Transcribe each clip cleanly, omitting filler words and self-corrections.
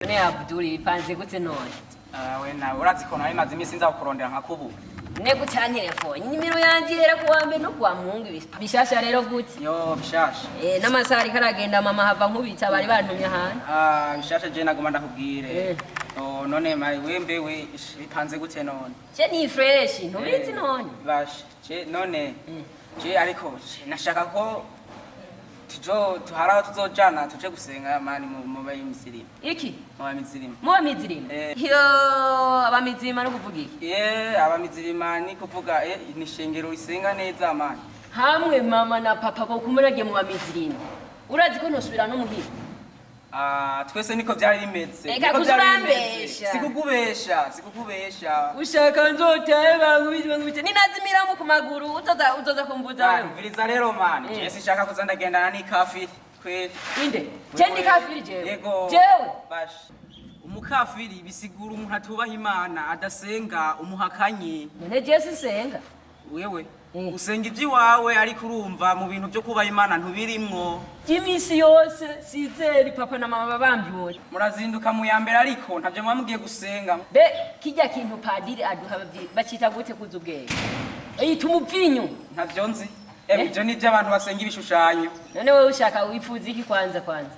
None Abdul, bipanze gute none? We nawe urazi ko nari maze iminsi nza kukurondera nkakubura. Ne gutya telefone nimero yanje ihera kuwa mbere no kuwa mungu bishasha rero gute? Yo, bishasha. Eh, n'amasaha ariko aragenda, mama hava nkubita, bari bantumye ahantu. Ah, bishasha, je nagoma ndakubwire. Oh, none mai wembe we bipanze gute none? Je ni fresh, ntubizi none? Basha, je none je ariko je nashaka ko tujo tuharaho tuzojana tuje gusenga mani mu bayimizirima. Iki? Mu bamizirima. Muba mizirima? Eh. Yo, abamizirima no kuvuga iki? Abamizirima ni kuvuga ni shengero risenga neza mani. Hamwe mama na papa bo kumuragiye mu bamizirima, urazi ko nosubira no muhira. Ah, twese niko byari bimeze. Eka, Niko byari bimeze. kuzurambesha. Sikukubesha, sikukubesha. Ushaka nzotahe bankubite bankubite, ninazimiramo ku maguru uzoza kumvuza Ah, wewe. Mviriza rero mani, je sinshaka kuza ndagendana n'ikafiri kweli. Inde je ndi kafiri jewe? Yego. Jewe? Basha. Umukafiri bisigura umuntu atubaha Imana, adasenga, umuhakanyi. None je sisenga? Wewe usenga iby'iwawe, ariko urumva mu bintu byo kubaha Imana ntubirimwo. Iminsi yose sizeri papa na mama babambyuye. Murazinduka mu ya mbere, ariko ntabyo muba mugiye gusenga. Be kijya kintu padiri aduha bacita gute kuza ubwenge yita umupfinyu? Ntavyo nzi. Ibyo ni iby'abantu basenga ibishushanyo. None wowe ushaka wifuza iki kwanza kwanza?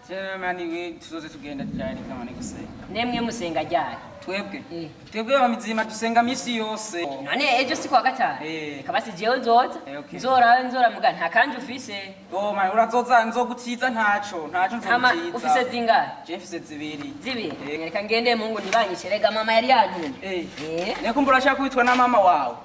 Jewe mani we tuzoze tugenda ryari kamane gusenga? Nemwe musenga ryari? Twebwe? Eh. Twebwe abamizima dusenga misi yose. None ejo si kuwa gatanu? Eh. Kabasi jewe nzoza. Okay. Nzora nzora muga nta kanje ufise. Oh mani, urazoza nzogutiza, ntaco ntaco. Hama Nzogutiza. ufise zingahe? Je mfise zibiri. Zibiri? Eh. Reka ngende mungu ntibanyishe, rega mama yari yantumye. Eh. Eh. Neko mbura ashaka kwitwa na mama wawe.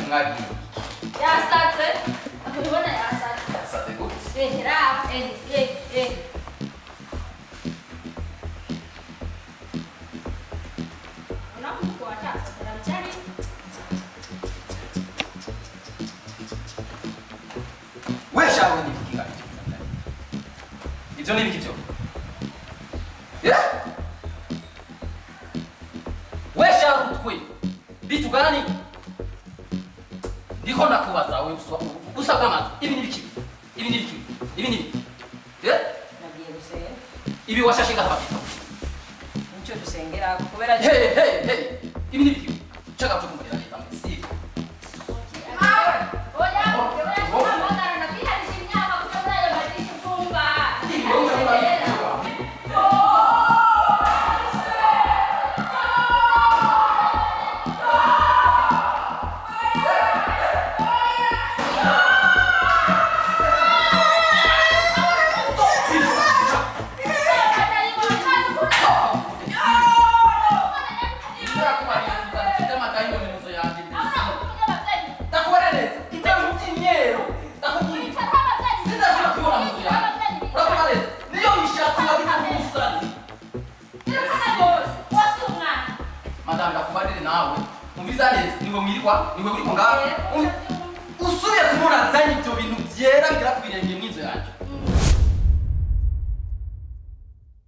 Mwagiye? Yasatse, ubona yasatse. Yasatse gute? Eh, raba, eh, eh, eh. Unamuku atasatse ramchari. Weshawe ni ibiki ngaho? Ibyo ni ibiki byo? Eh? Weshawe utwe bitugana ni ndiko ndakubaza wewe usabwa amatwi, ibi ni ibiki? Ibi ni ibiki? Ibi ni ibiki? Eh? Nagiye gusenga. Ibi washashe ngaha babyita? Nico dusengera kubera. Hey hey hey, ibi ni ibiki? Chaka cyo kumurira neza si Oya, oya, amagara nakiharisha imyaka kuko nayo badishi kumba. Ibi wowe urabona. Ndakubona neza ibyo bintu by'imyeru, ndakubwira sinzashobora kubibona mu nzu yanjye. Urabona neza niyo mishatsi wagize nk'umusazi. Madame, ndakubarire nawe umviza neza, niwe mwirwa, niwe uriko ngaho. Usubiye kumubona azanye ibyo bintu byera bigera ku birenge mw'inzu yanjye.